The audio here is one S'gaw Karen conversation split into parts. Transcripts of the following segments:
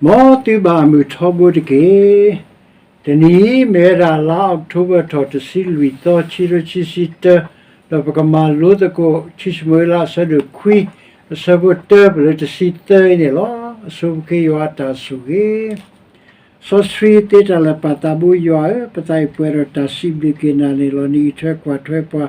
မ်သုဘၣ်မုၢ်ထီဘိတက့ၢ်. တနံၤအံၤ မ့ၢ်ဝဲဒၣ်လါအီးကထိဘၢၣ်ထီၣ်တဆံလွံၢ်သီ ခံကထိခံဆံတၢ, ဒီးပကမၤလိသကိး ခံၡမူၤအ့လး အဆၢဒိၣ်ခွံ အဆၢဖိတၢ ပလၢတဆံသၢအံၤန့ၣ်လီၤ. အဆိပဃ့ယွၤအတၢ်ဆိၣ်ဂ့ၤ စီဆှံသ့တၢ်လၢာ်ပၢ်သးဘိယွၤဧၢ, ပသးအံၤပှဲၤဒီးတၢ်စံးဘျုးက့ၤနၤန့ၣ်လီၤ. နအံးထွဲကွၢ်ထွဲပှၤ,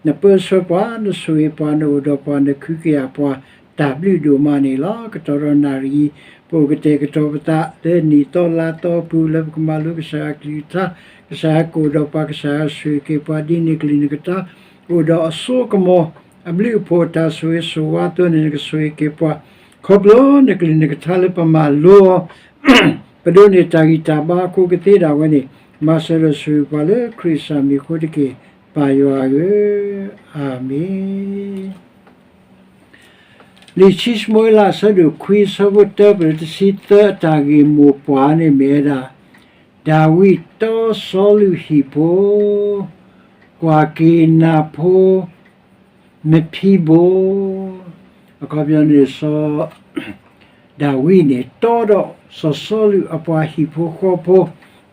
နပၢဆှၢပှၤ, နဆိၣ်ဂ့ၤပှၤ, နအိၣ်ဒီးပှၤ, နခုကယာ်ပှၤ, တၢ်ဘျုးဒိၣ်မးန့ၣ်လီၤ. ကတီၢ်ဒီးနၣ်ရံၣ်အံၤ ပအိၣ်ကတဲာ်ကတီၤပသး လၢနံၣ်သီလါသီအပူၤ လၢပကမၤလိကစၢ်ယွၤအကလုၢ်ကထါ, ကစၢ်ယွၤကအိၣ်ဒီးပှၤ, ကစၢ်ယွၤဆိၣ်ဂ့ၤက့ၤပှၤ ဒ်နကလုၢ်နကထါ အိၣ်ဒီးအစိအကမီၤ အဘျုးအဖှိၣ်အတၢ်ဆိၣ်ဂ့ၤဆိၣ်ဝါအသိးန့ၣ် နကဆိၣ်ဂ့ၤက့ၤပှၤ, ခီဖျိနကလုၢ်နကထါလၢပမၤလိအီၤ ပဒိးန့ၢ်တၢ်ဂံၢ်တၢ်ဘါအဃိကသ့ဒၣ်ဝဲန့ၣ်, မၤစၢၤဒီးဆိၣ်ဂ့ၤပှၤလၢခရံာ်အမံၤအဃိတက့ၢ်, ပၢ်ယွၤဧၢ, အၤမ့ၣ်. လံာ်ခံၡမူၤအ့လး အဆၢဒိၣ်ခွံ အဆၢဖိတၢ ပလၢတဆံသၢ အတၢ်ဂ့ၢ်မိၢ်ပှၢ်န့ၣ်မ့ၢ်ဝဲဒၣ်, ဒၤဝံးတီစီလူးအဟံၣ်ဖိ, ကွၢ်က့ၤနၤဖိ မ့ၤဖံဘိ, အခီပညီန့ၣ် စီၤဒၤဝံးန့ၣ် တီဒီးစီၤစီလူးအပှၤဟံၣ်ဖိဃီဖိ,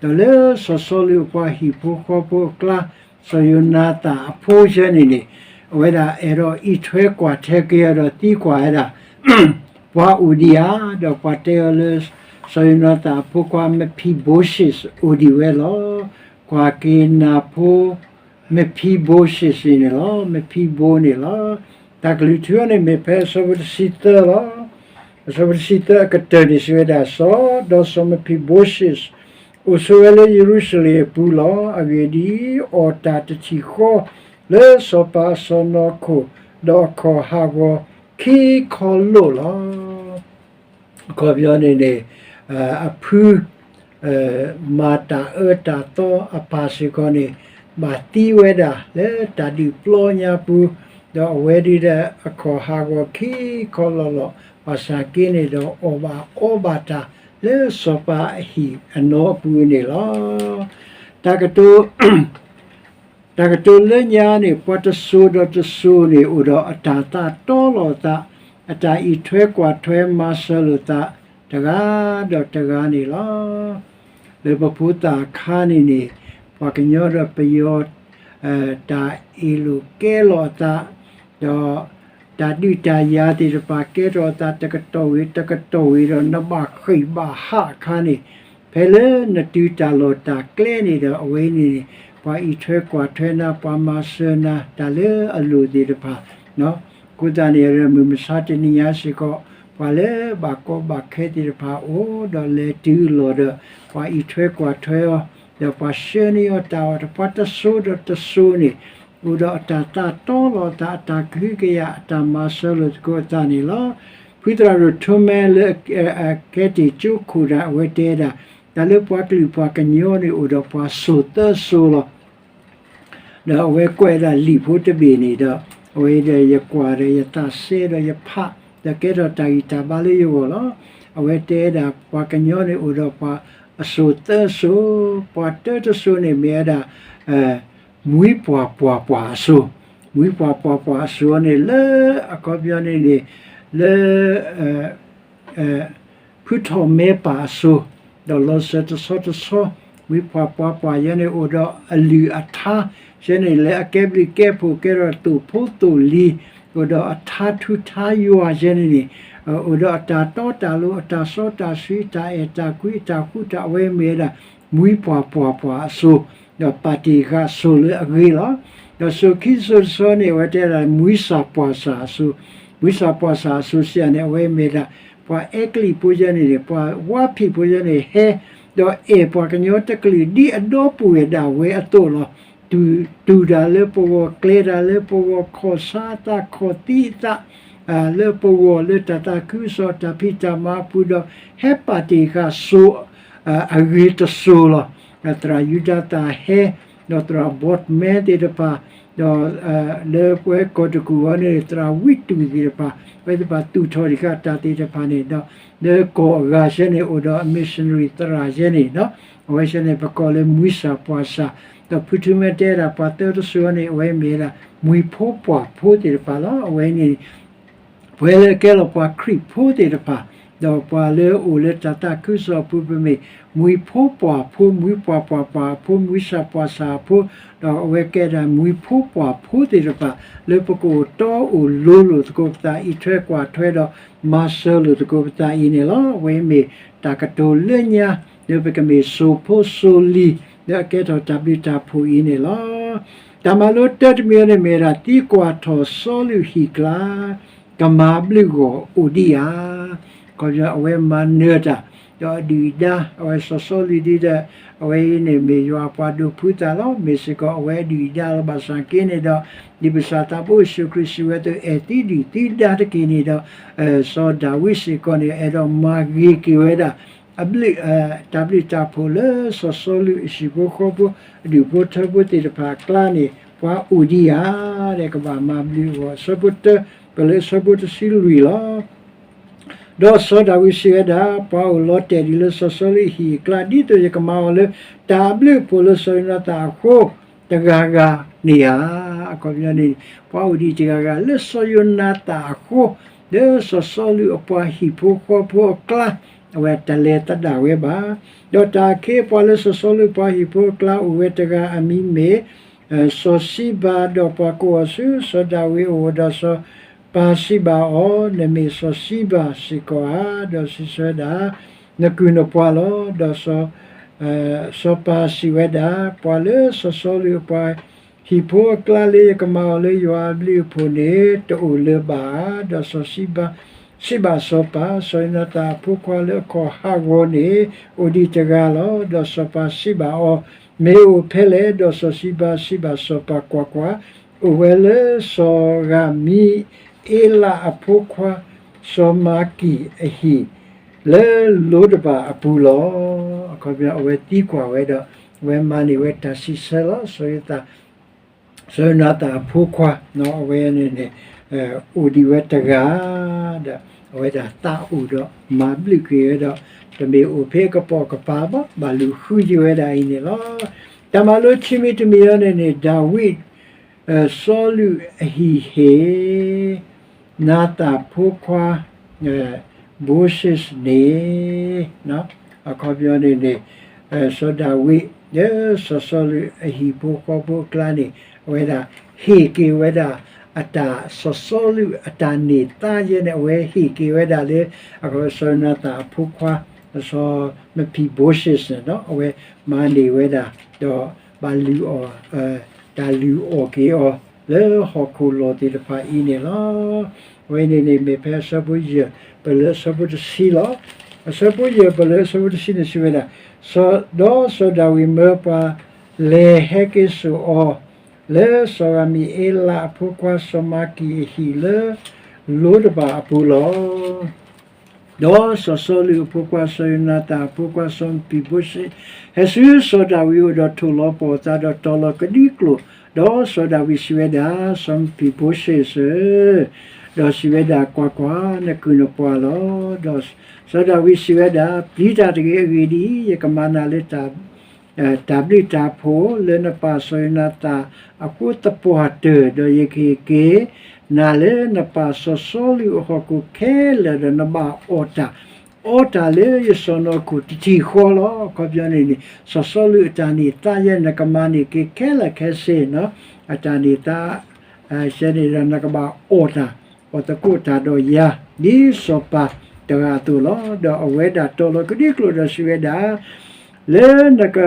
ဒီးလၢစီၤစီလူးအပှၤဟံၣ်ဖိဃီဖိအကျါ စီၤယိၤနၤသၣ်အဖိဆၢန့ၣ်န့ၣ်, အဝဲဒၣ်အဲၣ်ဒိးအံးထွဲကွၢ်ထွဲက့ၤအီၤဒီးသံကွၢ်ဝဲဒၣ် ပှၤအိၣ်ဒံးဧါ, ဒီးပှၤတဲအီၤလၢ စီၤယိၤနၤသၣ်အဖိခွါမ့ၤဖံဘိၡ့ၣ်အိၣ်ဒံးဝဲလီၤ. ကွၢ်က့ၤနၤဖိ မ့ၤဖံဘိၡ့ၣ်န့ၣ်လီၤ, မ့ၤဖံဘိန့ၣ်လီၤ. တၢ်ကလုၢ်ထူအီၤန့ၣ်မ့ၢ်ဖဲအဆၢဖိတဆံသၢလီၤ. အဆၢဖိတဆံသၢအကတၢၢ်န့ၣ်စံးဝဲဒၣ်, စီၤ, ဒီးစီၤမ့ၤဖံဘိၡ့ၣ် အိၣ်ဆိးဝဲလၢယရူၤၡလ့ၣ်အပူၤလီၤ. အဂ့ၢ်ဒ်အံၤ, အီၣ်တၢ်တထံၣ်ဃီ လၢစီၤပၤအစီၢ်နီၤခိၣ်, ဒီးအခီၣ်ဟးဂီၤခံခီလိာ်လီၤ. အခီပညီန့ၣ်န့ၣ်, အဖု မၤတၢ်အၢတၢ်သီအပၢ်စ့ၢ်ကီးန့ၣ် ဘၣ်သံဝဲဒၣ်လၢတၢ်ဒုးပျီညါပူၤ, ဒီးအဝဲဒၣ်ဒီးအခီၣ်ဟးဂီၤခံခီလီာ်လီၤ. ဘၣ်ဆၣ်က့န့ၣ်ဒီးအီၣ်ဘၣ်အီဘၣ်တၢ်လၢစီၤပၤအဟံၣ်အနီၤအပူၤန့ၣ်လီၤ. တၢ်ကတိၤ တၢ်ကတိၤလၢညါန့ၣ် ပှၤတစိၤဒီးတစိၤန့ၣ် အိၣ်ဒီးအတၢ်သးတီလိာ်သး, အတၢ်အံးထွဲကွၢ်ထွဲမၤစၢၤလိာ်သးတဂၤဒီးတဂၤန့ၣ်လီၤ. လၢပဖိသၣ်အခါန့ၣ်န့ၣ် ပှၤကညီဒီးပယီၤ တၢ်အ့ၣ်လိာ်ကဲလိာ်အသး, ဒီးတၢ်ဒုးတၢ်ယၤသ့ၣ်တဖၣ်ကဲထီၣ်အသးတကတီၢ်ဝံၤတကတီၢ်ဝံၤဒီး နဘၣ်ဃံးဘၣ်ဟးအခါန့ၣ်, ဖဲလၢနတုၤတၢ်လီၢ်တၢ်ကျဲန့ၣ်ဒီး အဝဲန့ၣ်န့ၣ် ပှၤအံးထွဲကွၢ်ထွဲနၤ, ပှၤမၤစၢၤနၤ တၢ်လၢအလိၣ်သ့ၣ်တဖၣ်, အဃိသတးန့ၣ် မုၢ်မဆါတနံၤညါစ့ၢ်ကီး ပှၤလၢဘၣ်ကီဘၣ်ခဲသ့ၣ်တဖၣ်အိၣ်ဒီးလဲၤတုၤလီၤဒီး ပှၤအံးထွဲကွၢ်ထွဲအီၤ, ဒီးပှၤဆှၢန့ၢ်အီၤတၢ်အီၣ်, ပှၤတစိၤဒီးတစိၤန့ၣ် အိၣ်ဒီးအတၢ်သးတီလိာ်အသး, အတၢ်ကဟုကယာ်, အတၢ်မၤစၢၤလိာ်သကိးအသးန့ၣ်လီၤ. ဖုသရၣ်ဒိၣ်ထိးမဲလၢအကဲတ့ၢ်ကၠိခိၣ်တၢ် အဝဲတဲဒၣ်, တၢ်လၢပှၤကလုာ်ပှၤကညီန့ၣ် အိၣ်ဒီးပှၤစိာ်သၢစိာ်လီၤ. ဒီးအဝဲကွဲးဒၣ်လံာ်ဖိတဘ့ၣ်န့ၣ်ဒီး အဝဲဒီးယကွၢ်ဒီးယသးစဲဒီးယဖး, ဒီးကဲထီၣ်တၢ်ဂံၢ်တၢ်ဘါလၢယဂီၢ်လီၤ. အဝဲတဲဒၣ်ပှၤကညီန့ၣ်အိၣ်ဒီးပှၤအစိာ်သၢစိာ်, ပှၤတၢတစိာ်န့ၣ်မ့ၢ်ဝဲဒၣ် မှံပှၢ်ပှၢ်ပှၢ်အစိာ်, မှံပှၢ်ပှၢ်ပှၢ်အစိာ်န့ၣ် လၢအခီပညီန့ၣ်န့ၣ် လၢ ဖုထီၣ်မဲပၢ်အစိၤ, ဒီးလီၤစၢၤတဆီတဆီ, မှံပှၢ်ပှၢ်ပှၢ်ယဲန့ၣ် အိၣ်ဒီးအလုၢ်အထါ, ယဲန့ၣ် လၢအကဲဘျုးကဲဖှိၣ် ကဲထီၣ်သိၣ်ဖိသိၣ်လံၤ, အိၣ်ဒီးအထါထူထါယွၤယဲန့ၣ်န့ၣ်, အိၣ်ဒီးအတၢ်တီတၢ်လိၤ အတၢ်စီတၢ်ဆှံ တၢ်အဲၣ်တၢ်ကွံ တၢ်ဃူတၢ်ဝဲၤမ့ၢ်ဝဲဒၣ် မှံပှၢ်ပှၢ်ပှၢ်အစိၤ, ဒီးပာ်တ့ၢ်ဃာ်စိၤလၢအဂ့ၤလီၤ. ဒီးစိၤခံစိၤတစိၤန့ၣ် အဝဲတဲဒၣ် မှံစၢ်ပှၢ်စၢ်အစိၤ, မှံစၢ်ပှၢ်စၢ်အစိၤစံးယၤန့ၣ် အဝဲမ့ၢ်ဒၣ် ပှၤအဲကလံးဖိယဲန့ၣ်န့ၣ် ပှၤဝါဖံးဖိယဲန့ၣ် ဟဲ ဒီးအဲၣ်ပှၤကညီတကလုာ် ဒ်အဒီပုၢ်ဝဲၢ်ဒၣ်ဝဲအသိးလီၤ. တူၢ်တၢ်လၢပဂီၢ် ကျဲၤတၢ်လၢပဂီၢ် ခီၣ်ဆါအသး ခီၣ်သံအသး လၢပဂီၢ် လၢတၢ်သးခုကစီၣ် တၢ်ဖံးတၢ်မၤအပူၤဒီး ဟဲပာ်တ့ၢ်ဃာ်စိၤ အဂ့ၤတစိၤလီၤ. သရၣ်ယူဒၤသၣ်ဟဲ ဒီးသရၣ်ဘီၣ်မဲသ့ၣ်တဖၣ် ဒီး လၢပဝဲကီၢ်တကူၣ်အံၤန့ၣ် သရၣ်ဝံတူၢ်သ့ၣ်တဖၣ် အဝဲသ့ၣ်တဖၣ်သူၣ်ထီၣ်တ့ၢ်ဃာ်တၢ်သ့ၣ်တဖၣ်န့ၣ်ဒီး လၢကီၢ်အဂၤယဲန့ၣ် အိၣ်ဒီးအ missionary သရၣ်ယဲန့ၣ် အဝဲယဲန့ၣ် ပကိးလၢမှံစၢ်ပှၢ်စၢ် ဒီးဖုထူမဲတဲဒၣ် ပှၤသၢတစိၤန့ၣ် အဝဲမ့ၢ်ဝဲဒၣ် မှံဖိပှၢ်ဖိသ့ၣ်တဖၣ်လီၤ. အဝဲန့ၣ် ပဝဲလၢအကဲလီၤပှၤခရံာ်ဖိသ့ၣ်တဖၣ် ဒီးပှၤလၢအအိၣ်လၢတၤသၣ်ခုကစီၣ်အပူၤ ပမ့ၢ်မှံဖိပှၢ်ဖိ, မှံပှၢ်ပှၢ်ပှၢ်အဖိ, မှံစၢ်ပှၢ်စၢ်အဖိ, ဒီးအဝဲကဲဒၣ်မှံဖိပှၢ်ဖိသ့ၣ်တဖၣ် လၢပကအိၣ်တီအိၣ်လိၤလိာ်သကိးပသး, အံးထွဲကွၢ်ထွဲဒီးမၤစၢၤလိာ်သကိးပသးအံၤန့ၣ်လီၤ. အဝဲအံၤမ့ၢ်တၢ်ကတိၤလၢညါ လၢပကမ့ၢ်စိာ်ဖိစိာ်လံၤ လၢအကဲထီၣ်တၢ်ဘျုးတၢ်ဖှိၣ်အံၤန့ၣ်လီၤ. တၢ်မၤလိတၢတမံၤအံၤန့ၣ်မ့ၢ်ဝဲဒၣ် သံကွၢ်ထီၣ်စီၤလူးဟံၣ်ကျါ ကမၤဘျုးဂီၢ်အိၣ်ဒံးဧါ. ခီဖျိအဝဲမၤနၢၤတၢ် ဒီးအဒုၣ်အဒါ အဝဲစီၤစီလူးဒ်ဒီး အဝဲအံၤန့ၣ်မ့ၢ်ယွၤအပှၤဒိးဖှူသးလီၤ. မ့ၢ်စ့ၢ်ကီးအဝဲအဒုၣ်အဒါလီၤ. ဘၣ်ဆၣ်က့န့ၣ်ဒီး ဒ်ပကစၢ်သးဘိယ့ၣ်ၡူးခရံာ်စံးဝဲအသိး အဲၣ်သုဒုၣ်သုဒါတက့ၢ်န့ၣ်ဒီး စီၤဒၤဝံးစ့ၢ်ကီးန့ၣ် အဲၣ်ဒိးမၤဂ့ၤက့ၤဝဲဒၣ် အဘျုး တၢ်ဘျုးတၢ်ဖှိၣ်လၢစီၤစီလူးအဟံၣ်ဖိဃီဖိ အဒူၣ်ဖိထၢဖိသ့ၣ်တဖၣ်အကျါန့ၣ် ပှၤအိၣ်ဒံးဧါ ဒီးကဘၣ်မၤဘျုးအဂီၢ် အဆၢဖိတၢ ပလၢအဆၢဖိတဆံလွံၢ်လီၤ. ဒီးစီၤဒၤဝံးစံးဝဲဒၣ်, ပှၤအိၣ်လီၤတဲာ်ဒံးလၢစီၤစီလူးအဟံၣ်အကျါ ဒ်သိးယကမၤအီၤလၢ တၢ်ဘျုးအဖှိၣ်လၢစီၤယိၤနၤသၣ်အဃိ တဂၤဂၤန့ၣ်ဧါ. အခီပညီန့ၣ် ပှၤအိၣ်ဒံးတဂၤဂၤလၢစီၤယိၤနၤသၣ်အဃိ လၢစီၤစီလူးအပှၤဟံၣ်ဖိဃီဖိအကျါ အဝဲတလဲၤသဒၣ်ဝဲဘၣ်. ဒီးတၢ်အခ့အပှၤလၢစီၤစီလူးအပှၤဟံၣ်ဖိအကျါအိၣ်ဝဲတဂၤအမံၤမ့ၢ် စီၤစံဘၤ ဒီးပှၤကိးအီၤဆူစီၤဒၤဝံးအအိၣ် ဒီးစီၤပၤစံးဘၣ်အီၤ, နမ့ၢ်စီၤစံဘၤစ့ၢ်ကီးဧါ. ဒီးစံးဆၢဝဲဒၣ်, နကုၢ်နပှၤလီၤ. ဒီးစီၤပၤစံးဝဲဒၣ်, ပှၤလၢစီၤစီလူးအပှၤဟံၣ်ဖိအကျါလၢယကမၤအီၤလၢယွၤအဘျုးအဖှိၣ်န့ၣ် တအိၣ်လၢၤဘၣ်ဧါ. ဒီးစီၤစံဘၤစံးဘၣ်စီၤပၤ, စီၤယိၤနၤသၣ်အဖိခွါလၢအခီၣ်ဟးဂီၤန့ၣ် အိၣ်ဒံးတဂၤလီၤ. ဒီးစီၤပၤစံးဘၣ်အီၤ, မ့ၢ်အိၣ်ဖဲလဲၣ်. ဒီးစီၤစံဘၤစံးဘၣ်စီၤပၤ, ကွၢ်ကွၢ်, အိၣ်ဝဲလၢစီၤဧၤမံအ့လးအဖိခွါ စီၤမၤကံအဟံၣ် လၢလိၤတဘၣ်အပူၤလီၤ. အခီပညီ အဝဲသံကွၢ်ဝဲဒီး အဝဲမၤန့ၢ်ဝဲတၢ်စံးဆၢလီၤ. စီၤယိၤနၤသၣ်အဖိခွါ အဝဲန့ၣ်န့ၣ် အိၣ်ဒံးဝဲတဂၤ ဒီးအဝဲဒၣ်သးအိၣ်ဒီးမၤဘျုးက့ၤဝဲဒီး တမ့ၢ်အိၣ်ဖဲအကပိာ်ကပၤဘၣ် ဘၣ်လုၢ်ဃုက့ၤဝဲဒၣ်အံၤန့ၣ်လီၤ. တၢ်မၤလိခံမံၤတမံၤအံၤန့ၣ်န့ၣ် ဒၤဝံး စီၤလူးအဟံၣ်ဟ့ၣ် နၤသၣ်ဖိခွါ ဘိၡ့ၣ်န့ၣ် အခီပညီန့ၣ်န့ၣ် စီၤဒၤဝံး လၢစီၤစီလူးအဟံၣ်ဖိဃီဖိအကျါန့ၣ် အဝဲဒၣ်ဟ့ၣ်က့ၤဝဲဒၣ် အတၢ်စီၤစီလူးအတၢ်န့ၢ်သါယဲန့ၣ် အဝဲဟ့ၣ်က့ၤဝဲဒၣ်လၢ စီၤနၤသၣ်အဖိခွါ စီၤမဖံးဘိၡ့ၣ်န့ၣ် အဝဲမၤန့ၢ်ဝဲဒၣ် ဒီးဘၣ်လုၢ်အီၣ် တၢ်လုၢ်အီၣ်က့ၤအီၤ လၢဟီၣ်ခိၣ်လီၢ်သ့ၣ်တဖၣ်အံၤန့ၣ်လီၤ. အဝဲန့ၣ်န့ၣ်မ့ၢ်ဖဲအဆၢဖိယဲၢ် ပလၢအဆၢဖိတဆံလီၤ. အဆၢဖိယဲၢ် ပလၢအဆၢဖိတဆံန့ၣ်စံးဝဲဒၣ်, ဒီးစီၤဒၤဝံးမၢပှၤလဲၤဟဲက့ၤစိာ်အီၤ လၢစီၤဧၤမံအ့လးအဖိခွါစီၤမၤကံအဟံၣ်လၢ လိၤတဘၣ်အပူၤလီၤ. ဒီးစီၤစီလူးအဖိခွါစီၤယိၤနၤသၣ်အဖိခွါစီၤမဖံးဘိၡ့ၣ် ဟဲဆူစီၤဒၤဝံးအအိၣ်ဒီးထိၣ်လီၤပှီၢ်အသးဒီးတီၤလီၤကဒံကျိာ်, ဒီးစီၤဒၤဝံးစံးဝဲဒၣ်, စီၤမဖံးဘိၡ့ၣ်ဧၢ, ဒီးစံးဝဲဒၣ်, ကွၢ်ကွၢ်, နကုၢ်နပှၤလီၤ. ဒီးစီၤဒၤဝံးစံးဝဲဒၣ်, ပျံၤတၢ်တဂ့ၤ, အဂ့ၢ်ဒ်အံၤ, ယကမၤနၤလၢ တၢ်ဘျုးတၢ်ဖှိၣ်လၢနပၢ်စီၤယိၤနၤသၣ်အဃိသပှၢ်တၢၢ်, ဒီးယကဟ့ၣ်က့ၤနၤလၢနပၢ်စီၤစီလူးအဟီၣ်ခိၣ်ခဲလၢာ်, ဒီးနဘၣ်အီၣ်တၢ်အီတၢ်လၢယစီၤနီၢ်ခိၣ်တထံၣ်ဃီလီၤ. အခီပညီန့ၣ်န့ၣ် စီၤစီလူးအတၢ်န့ၢ်သါယဲ နကမၤန့ၢ်က့ၤခဲလၢာ်ခဲဆ့ အတၢ်န့ၢ်သါ ယဲန့ၣ်ဒီးနကဘၣ်အီၣ်တၢ် အီၣ်သကိးတၢ်ဒီးယၤ ဒ်စီၤပၤတဂၤအသိးလီၤ. ဒီးအဝဲဒၣ်တီၤလီၤကဒံကျိာ်ဒီးစံးဝဲဒၣ်, လၢနက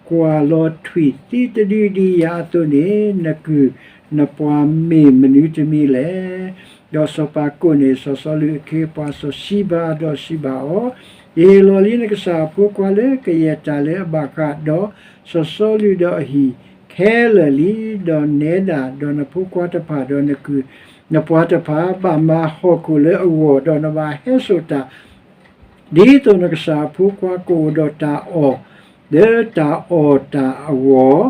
ကွၢ်လီၤထွံၣ်သံတဒုဒ်ယၤအသိးန့ၣ် နကုၢ်နပှၤမ့ၢ်မနုၤတမံၤလဲၣ်. ဒီးစီၤပၤကိးန့ၢ်စီၤစီလူးအခ့အပှၤစီၤစံဘၤ ဒီးစံးဘၣ်အီၤ, ယဟ့ၣ်လီၤလံနကစၢ်အဖိခွါလၢကယဲၢ်တၢ်လၢအဘၣ်ဃးဒီး စီၤစီလူးဒီးအဟံၣ်ခဲလၢာ်လံ, ဒီးနဲဒၣ်ဒီးနဖိခွါတဖၣ်ဒီးနကုၢ်နပှၤတဖၣ် ဘၣ်မၤဟီၣ်ခိၣ်လၢအဂီၢ်, ဒီးနဘၣ်ဟဲစိာ်တၢ် ဒ်သိးနကစၢ်အဖိခွါကအိၣ်ဒီးတၢ်အီၣ် လၢတၢ်အီၣ်တၢ်အဂီၢ်,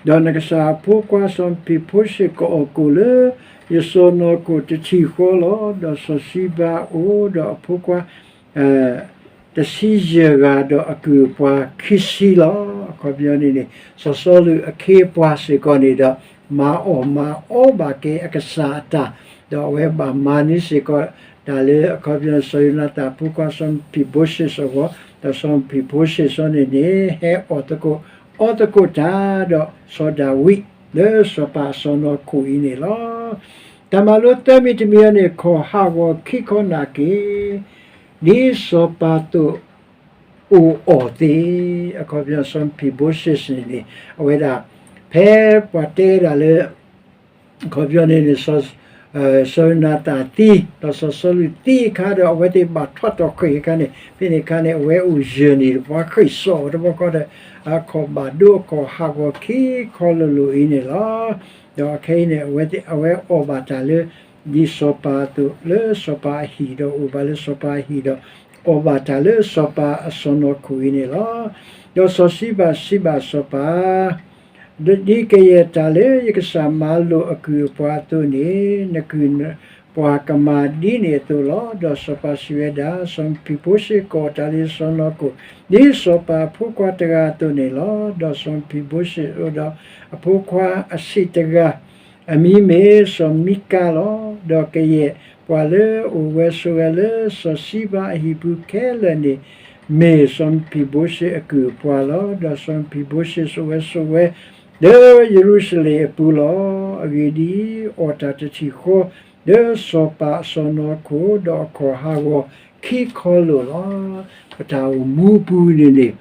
ဒီးနကစၢ်အဖိခွါစီၤမဖံးဘိၡ့ၣ်ကအိၣ်ကိၣ်လၢယစီၤနီၢ်ခိၣ်တထံၣ်ဃီလီၤ. ဒီးစီၤစံဘၤအိၣ်ဒီးအဖိခွါ တဆံယဲၢ်ဂၤဒီးအကုၢ်အပှၤခံဆံလီၤ. အခီပညီန့ၣ်န့ၣ် စီၤစီလူးအခ့အပှၤစ့ၢ်ကီးန့ၣ်ဒီး မၤအီၣ်မၤအီဘၣ်က့ၤအကစၢ်အတၢ်, ဒီးအဝဲဘၣ်မၤန့ၢ်စ့ၢ်ကီး တၢ်လၢအခီပညီန့ၣ် စီၤယိၤနၤသၣ်အဖိခွါစီၤမဖံဘိၡ့အဂီၢ်, ဒီးစီၤမဖံဘိၡ့န့ၣ်န့ၣ် ဟဲအီၣ်သကိးအီသကိးတၢ်ဒီးစီၤဒၤဝံး လၢစီၤပၤအစီနီၢ်ခိၣ်အံၤန့ၣ်လီၤ. တၢ်မၤလိသၢမံၤတမံၤအံၤန့ၣ် ခီၣ်ဟးဂီၤခံခီနၢ်က့ၤ ဒ်စီၤပၤအသိးအိၣ်အီၤသ့, အခီပညီစီၤမဖံဘိၡ့န့ၣ်န့ၣ် အဝဲဒၣ် ဖဲပှၤတဲဒၣ်လၢ အခီပညီန့ၣ်န့ၣ် စီၤယိၤနၤသၣ်သံ ဒီးစီၤစီလူးသံအခါဒီး အဝဲသ့ၣ်ဘၣ်ထွးတီၢ်ဃ့ၢ်အခါန့ၣ် ဖဲန့ၣ်အခါန့ၣ် အဝဲအိၣ်ယၢၢ်န့ၣ် ပှၤဃ့ၢ်စိာ်အီၤတဘျီဃီဒီး အခီၣ်ဘၣ်ဒိအခီၣ်ဟးဂီၤခံခီလိၤလိၤအံၤန့ၣ်လီၤ. ဒီးအခဲအံၤန့ၣ် အဝဲအိၣ်ဘၣ်တၢ်လၢ ဒ်စီၤပၤအသိးလၢစီၤပၤအဟံၣ်ဒီးအိၣ်ဘၣ်လၢစီၤပၤအဟံၣ်ဒီး အိၣ်ဘၣ်တၢ်လၢစီၤပၤအစီနီၢ်ခိၣ်အံၤန့ၣ်လီၤ. ဒီးစီၤစံဘၣ်စံးဘၣ်စီၤပၤ ဒ်ကယဲၢ်တၢ်လၢယကစၢ်မၤလိာ်အကုၢ်အပှၤအသိးန့ၣ် နကုၢ်နပှၤကမၤဒ်န့ၣ်အသိးလီၤ. ဒီးစီၤပၤစံးဝဲဒၣ်, စီၤမဖံဘိၡ့ကိးအီၤတၢ်လၢစီနီၢ်ခိၣ် ဒ်စီၤပၤအဖိခွါတဂၤအသိးန့ၣ်လီၤ. ဒီးစီၤမဖံဘိၡ့အိၣ်ဒီးအဖိခွါအဆံးတဂၤ အမံၤမ့ၢ်စီၤမံကၤလီၤ. ဒီးကယဲၢ်ပှၤလၢအအိၣ်ဝဲဆိးဝဲလၢစီၤစံဘၣ်အဟံၣ်ပူၤခဲလၢာ်န့ၣ် မ့ၢ်စီၤမဖံဘိၡ့အကုၢ်အပှၤလီၤ. ဒီးစီၤမဖံဘိၡ့အိၣ်ဝဲဆိးဝဲ လၢယရူၤၡလ့ၣ်အပူၤလီၤ. အဂ့ၢ်ဒ်အံၤ, အီၣ်တၢ်တထံၣ်ဃီ လၢစီၤပၤအစီနီၢ်ခိၣ် ဒီးအခီၣ်ဟးဂီၤခံခီလိာ်လီၤ. ပတၢ်အိၣ်မူအပူၤန့ၣ်န့ၣ်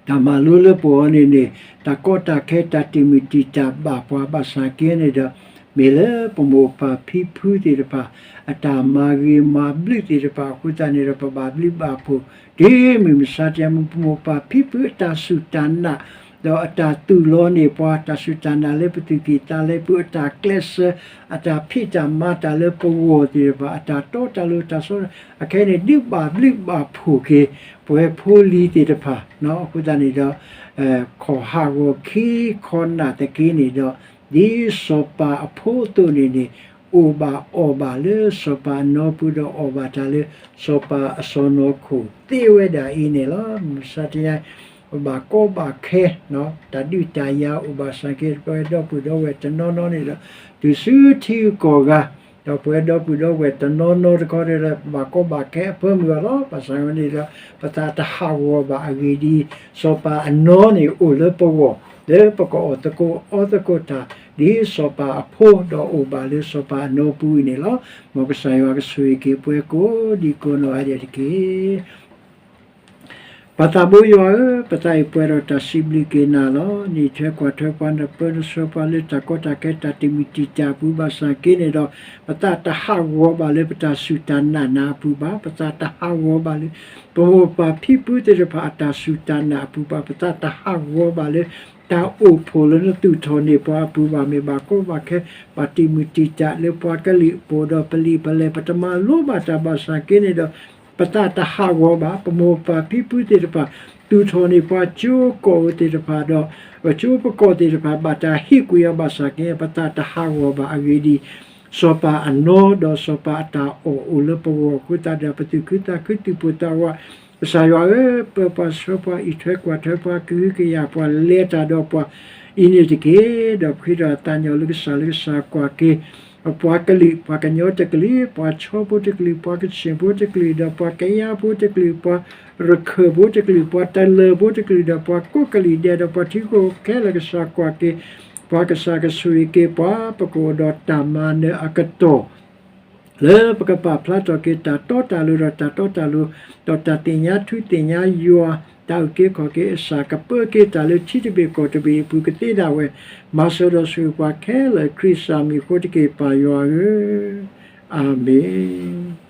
တၢ်မၤလိလၢပဂီၢ်န့ၣ်န့ၣ် တၢ်ကီတၢ်ခဲတၢ်တံာ်မုၢ်တံာ်တာ်ဘၣ်ပှၤဘၣ်ဆၣ်က့န့ၣ်ဒီး မ့ၢ်လၢပမိၢ်ပၢ်ဖံဖုသ့ၣ်တဖၣ် အတၢ်မၤဂ့ၤမၤဘျုးသ့ၣ်တဖၣ်အဃိသတးန့ၣ်ဒီး ပဘၣ်ဘျုးဘၣ်ဖှိၣ် တုၤမုၢ်မဆါတနံၤ ပမိၢ်ပၢ်ဖံဖုအတၢ်စူၢ်တၢ်နာ် ဒီးအတၢ်သူၣ်လီၤန့ၢ်ပှၤ တၢ်စူၢ်တၢ်နာ်လၢပသူၣ်ကံၢ်သးလဲပူၤ အတၢ်ကျဲးစၢး အတၢ်ဖံးတၢ်မၤတၢ်လၢပဂီၢ်သ့ၣ်တဖၣ် အတၢ်တီတၢ်လိၤ တၢ်ဆီ အခဲအံၤန့ၣ် ဒုးဘၣ်ဘျုးဘၣ်ဖှိၣ်က့ၤ ပဝဲဖိလံၤသ့ၣ်တဖၣ် အဃိသတးန့ၣ်ဒီး ခီၣ်ဟးဂီၤခံခီနၢ်သက့န့ၣ်ဒီး ဒ်စီၤပၤအဖိအသိးန့ၣ်န့ၣ် အိၣ်ဘၣ်အီၣ်ဘၣ်လၢစီၤပၤအနီပူၤ ဒီးအီၣ်ဘၣ်တၢ်လၢစီၤပၤအစီနီၢ်ခိၣ်သ့ဝဲဒၣ်အံၤန့ၣ်လီၤ. မုၢ်မဆါတနံၤ ပဘၣ်ကီဘၣ်ခဲ တၢ်ဒုးတၢ်ယၤအိၣ်ဘၣ်ဆၣ်က့ ပဝဲဒီပုၢ်ဒီဝဲၢ်တနီၤနီၤန့ၣ်ဒီး တုၤဆူထံဂုၤကီၢ်ဂၤ ဒီးပဝဲဒီပုၢ်ဒီဝဲၢ်တနီၤနီၤတခီဒီး ပဘၣ်ကီဘၣ်ခဲအဖၢမုၢ်အလီၢ် ဘၣ်ဆၣ်ဝဲန့ၣ်ဒီး ပသးတဟးဂီၤဘၣ်အဂ့ၢ်ဒ်အံၤ, စီၤပၤအနီန့ၣ်အိၣ်လၢပဂီၢ် လၢပကအီၣ်သကိးအီသကိးတၢ် ဒ်စီၤပၤအဖိ ဒီးအိၣ်ဘၣ်လၢစီၤပၤအနီပူၤအံၤန့ၣ်လီၤ. မ်ကစၢ်ယွၤကဆိၣ်ဂ့ၤက့ၤပှၤကိးဒံးကိးနီၢ်ဂၤဒဲးတက့ၢ်. ပၢ်သးဘိယွၤဧၢ, ပသးအံၤပှဲၤဒီးတၢ်စံးဘျုးက့ၤနၤလီၤ. နအံးထွဲကွၢ်ထွဲပှၤ နပၢနဆှၢပှၤလၢတၢ်ကီတၢ်ခဲတၢ်တံာ်မုၢ်တံာ်တာ်အပူၤဘၣ်ဆၣ်က့န့ၣ်ဒီး ပသးတဟးဂီၤဘၣ်လၢပတၢ်စူၢ်တၢ်နာ်နၤအပူၤဘၣ်. ပသးတဟးဂီၤဘၣ်လၢ ပမိၢ်ပၢ်ဖံဖုသ့ၣ်တဖၣ်အတၢ်စူၢ်တၢ်နာ်အပူၤဘၣ်. ပသးတဟးဂီၤဘၣ်လၢ တၢ်အိၣ်ဖှိၣ်လၢနသူၣ်ထီၣ်န့ၢ်ပှၤအပူၤဘၣ်. မ့ၢ်ဘၣ်ကီဘၣ်ခဲ ဘၣ်တံာ်မုၢ်တံာ်တာ်လၢပှၤကလုာ်အပူၤဒီး ပလံာ်ပလဲၢ် ပတမၤလိဘၣ်တၢ်ဘၣ်ဆၣ်က့န့ၣ်ဒီး ပသးတဟးဂီၤဘၣ်. ပမိၢ်ပၢ်ဖံဖုသ့ၣ်တဖၣ် သူၣ်ထီၣ်န့ၢ်ပှၤကၠိကီၢ်ဧိၤသ့ၣ်တဖၣ်ဒီး ပကၠိပကီၢ်သ့ၣ်တဖၣ် ဘၣ်တၢ်ဟ့ၣ်ကွံာ်အီၤဘၣ်ဆၣ်က့ ပသးတဟးဂီၤဘၣ်အဂ့ၢ်ဒ်အံၤ, စီၤပၤအနီဒီးစီၤပၤအတၢ်အီၣ်အိၣ်လၢပဂီၢ်အဃိသတးဒီး ပသူၣ်ခုသးခု သူၣ်ပိၢ်သးဝး ကစၢ်ယွၤဧၢ, ပၢပှၤဆှၢပှၤ အံးထွဲကွၢ်ထွဲပှၤ ကဟုကယာ်ပှၤ လဲၤတၢ်ဒီးပှၤအံၤန့ၣ်တက့ၢ်. ဒီးပဃ့ဒီးတၢ်ညီလၢကစၢ်လၢကစၢ်ကွၢ်က့ၤ ပှၤကလုာ်, ပှၤကညီတကလုာ်, ပှၤခၠီဖိတကလုာ်, ပှၤကဆ့ၣ်ဖိတကလုာ်, ဒီးပှၤကယၤဖိတကလုာ်, ပှၤရခၢၣ်ဖိတကလုာ်, ပှၤတလၢၢ်ဖိတကလုာ်, ဒီးပှၤကိးကလုာ်ဒဲး, ဒီးပှၤထံဖိခဲလၢာ် ကစၢ်ကွၢ်က့ၤ ပှၤကစၢ်ကဆိၣ်ဂ့ၤက့ၤပှၤ ပကအိၣ်ဒီးတၢ်မၤနၢၤအကတီၢ် လၢပကပာ်ဖျါထီၣ်က့ၤတၢ်တီတၢ်လိၤ ဒီးတၢ်တီတၢ်လိၤ ဒီးတၢ်သ့ၣ်ညါထူသ့ၣ်ညါယွၤ တၢ်အုၣ်က့ၤခီၣ်က့ၤအစၢ် ကပၢက့ၤတၢ်လၢထံတဘ့ၣ်ကီၢ်တဘ့ၣ်အပူၤကသ့ဒၣ်ဝဲ မၤစၢၤဒီးဆိၣ်ဂ့ၤပှၤခဲလၢာ် ခရံာ်စၢ်မံၤအဃိတက့ၢ် ပၢ်ယွၤဧၢ, အၤမ့ၣ်.